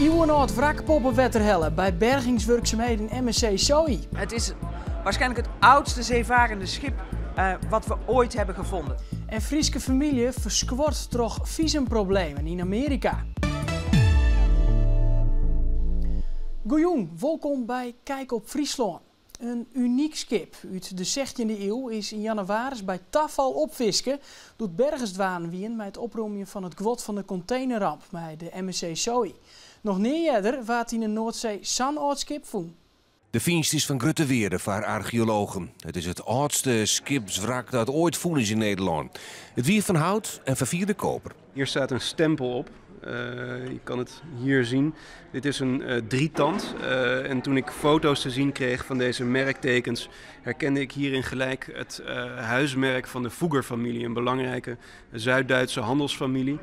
Iuwenâld wrak boppe wetter helle by bergingswurksumheden MSC Zoe. Het is waarschijnlijk het oudste zeevarende schip wat we ooit hebben gevonden. En Fryske famylje ferskuord troch fisumproblemen yn Amearika. Goejûn, wolkom by Kijk op Fryslân. In unyk skip út de sechtjinde iuw is yn jannewaris by tafal opfiske doe't bergers dwaande wienen mei it opromjen fan it guod fan de kontenerramp mei de MSC Zoe. Noch nea earder waard yn de Noardsee sa'n âld skip fûn. De fynst is fan grutte wearde foar archeologen. It is it âldste skipswrak dat oait fûn is yn Nederlân. It wie fan hout en ferfierde koper. Hier staat een stempel op. Je kan het hier zien. Dit is een drietand. En toen ik foto's te zien kreeg van deze merktekens, herkende ik hierin gelijk het huismerk van de Fugger-familie, een belangrijke Zuid-Duitse handelsfamilie,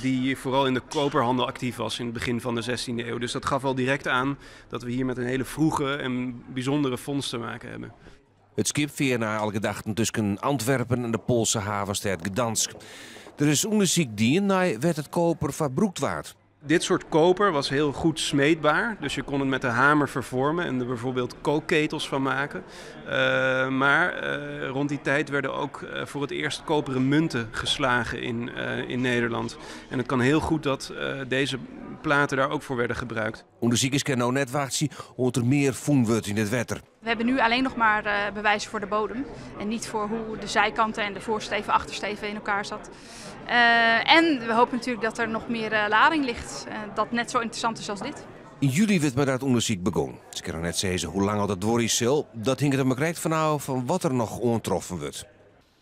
die vooral in de koperhandel actief was in het begin van de 16e eeuw. Dus dat gaf al direct aan dat we hier met een hele vroege en bijzondere vondst te maken hebben. It skip fear nei alle gedachten tusken Antwerpen en de Poalske havenstêd Gdansk. Der is ûndersyk dien nei wêr't it koper foar brûkt waard. Dit soort koper was heel goed smeedbaar, dus je kon het met de hamer vervormen en er bijvoorbeeld kookketels van maken. Maar rond die tijd werden ook voor het eerst koperen munten geslagen in Nederland. En het kan heel goed dat deze platen daar ook voor werden gebruikt. Undersikers kinne no net wachtsje oant der mear fûn wurdt yn it wetter. We hebben nu alleen nog maar bewijs voor de bodem en niet voor hoe de zijkanten en de voorsteven, achtersteven in elkaar zat. En we hopen natuurlijk dat er nog meer lading ligt, dat net zo interessant is als dit. Yn july wurdt mei dat ûndersyk begûn. Se kinne noch net sizze hoe lang oft dat duorje sil. Dat hinget der mar krekt fanôf fan wat der noch oantroffen wurdt.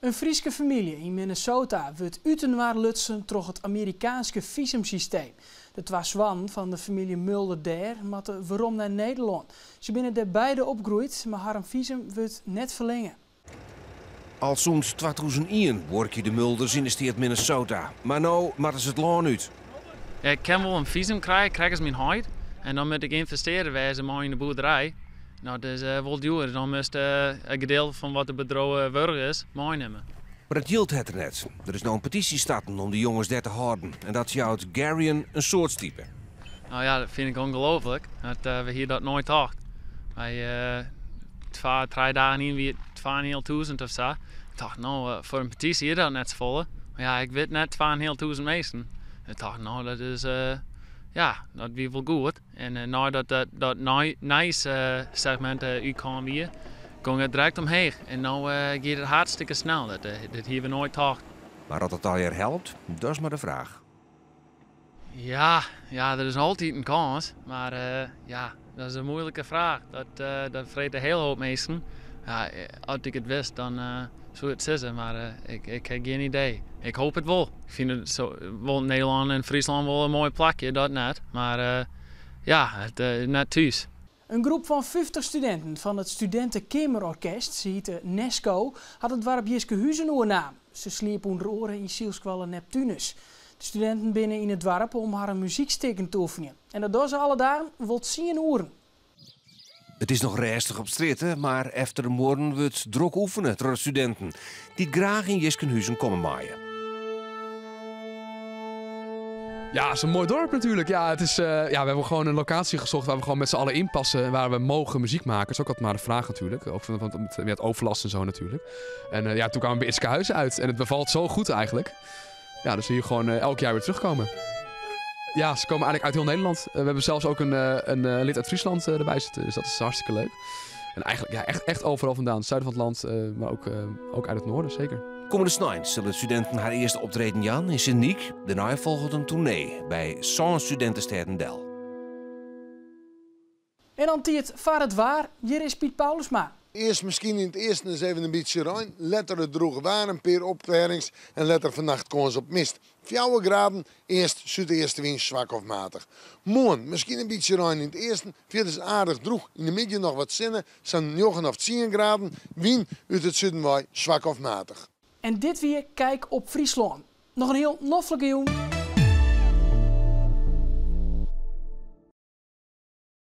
In Fryske famylje yn Minnesota wurdt útinoar lutsen troch it Amerikaanske fisumsysteem. De twa soannen fan de famylje Mulder dêr moatte werom nei Nederlân. Se binne dêr beide opgroeid, mar harren fisum wurdt net ferlinge. Al sûnt 2001 buorkje de Mulders yn de steat Minnesota, mar no moatte se it lân út. Ja, ik kin wol in fisum krije, krekt as myn heit. En dan moat ik ynvestearder wêze mei yn de boerderij. No, dat is wol djoer. Dan moatst in gedeelte fan wat it bedriuw wurdich is meinimme. Mar dat jild hat er net. Der is no in petysje starten om de jonges dêr te hâlden. En dat jout Garion in soad stipe. No ja, dat fyn ik ongelooflik. Dat we hiene dat noait tocht. Wy twa, trije dagen yn wie it twaenhealtûzen of sa. Ik tocht, no, foar in petysje is dat net safolle. Mar ja, ik wit net twaenhealtûzen minsken. Ik tocht, no, dat is, ja, dat wie wol goed. En neidat dat, dat nijssegmint útkaam wie, gong it direkt omheech. En no giet it hartstikke snel. Dat, dat hiene we noait tocht. Mar oft it allegear helpt, dat is mar de fraach. Ja, ja, der is altyd in kâns. Mar ja, dat is in muoilike fraach. Dat, dat freget in hiele hoop minsken. Ja, as ik it wist, dan soe ik it sizze, mar ik, ik ha gjin idee. Ik hoopje it wol. Ik fyn it sa, wol Nederlân en Fryslân wol in moai plakje, dat net. Mar ja, it is net thús. In groep fan 50 studinten fan it Studintekeamerorkest, se hjitte Nesco, hat it doarp Jiskehuzen oernaam. Se sliepe ûnder oare yn sylskoalle Neptunus. De studinten binne yn it doarp om harren muzykstikken te oefenjen. En dat dogge se alle dagen wol 10 oeren. It is noch rêstich op strjitte, mar efter de muorren wurdt drok oefene troch de studinten, dy't graach yn Jiskenhuzen komme meie. Ja, het is een mooi dorp natuurlijk. Ja, het is, ja, we hebben gewoon een locatie gezocht waar we gewoon met z'n allen inpassen en waar we mogen muziek maken. Dat is ook altijd maar de vraag natuurlijk. Ook van, met overlast en zo natuurlijk. En ja, toen kwamen we bij Idskehuizen uit en het bevalt zo goed eigenlijk. Ja, dus hier gewoon elk jaar weer terugkomen. Ja, ze komen eigenlijk uit heel Nederland. We hebben zelfs ook een lid uit Friesland erbij zitten, dus dat is hartstikke leuk. En eigenlijk ja, echt, echt overal vandaan. Het zuiden van het land, maar ook uit het noorden, zeker. Kommende snein sille de studinten har earste optreden jaan yn Sint Nyk. Dêrnei folget in toernee by sân studintestêden del. En dan tiid foar it waar. Hjir is Piet Paulusma. Earst miskien yn it easten ris even in bytsje rein, letter it drûge waar, in pear opklearrings en letter fannacht kâns op mist. 4 graden, earst súdeastewyn swak of matich. Moarn miskien in bytsje rein yn it easten, fierders aardich drûch. Yn de middei noch wat sinne, sa'n 9 of 10 graden. Wyn út it suden wei swak of matich. En dit wie Kijk op Fryslân. Noch in hiel noflike jûn.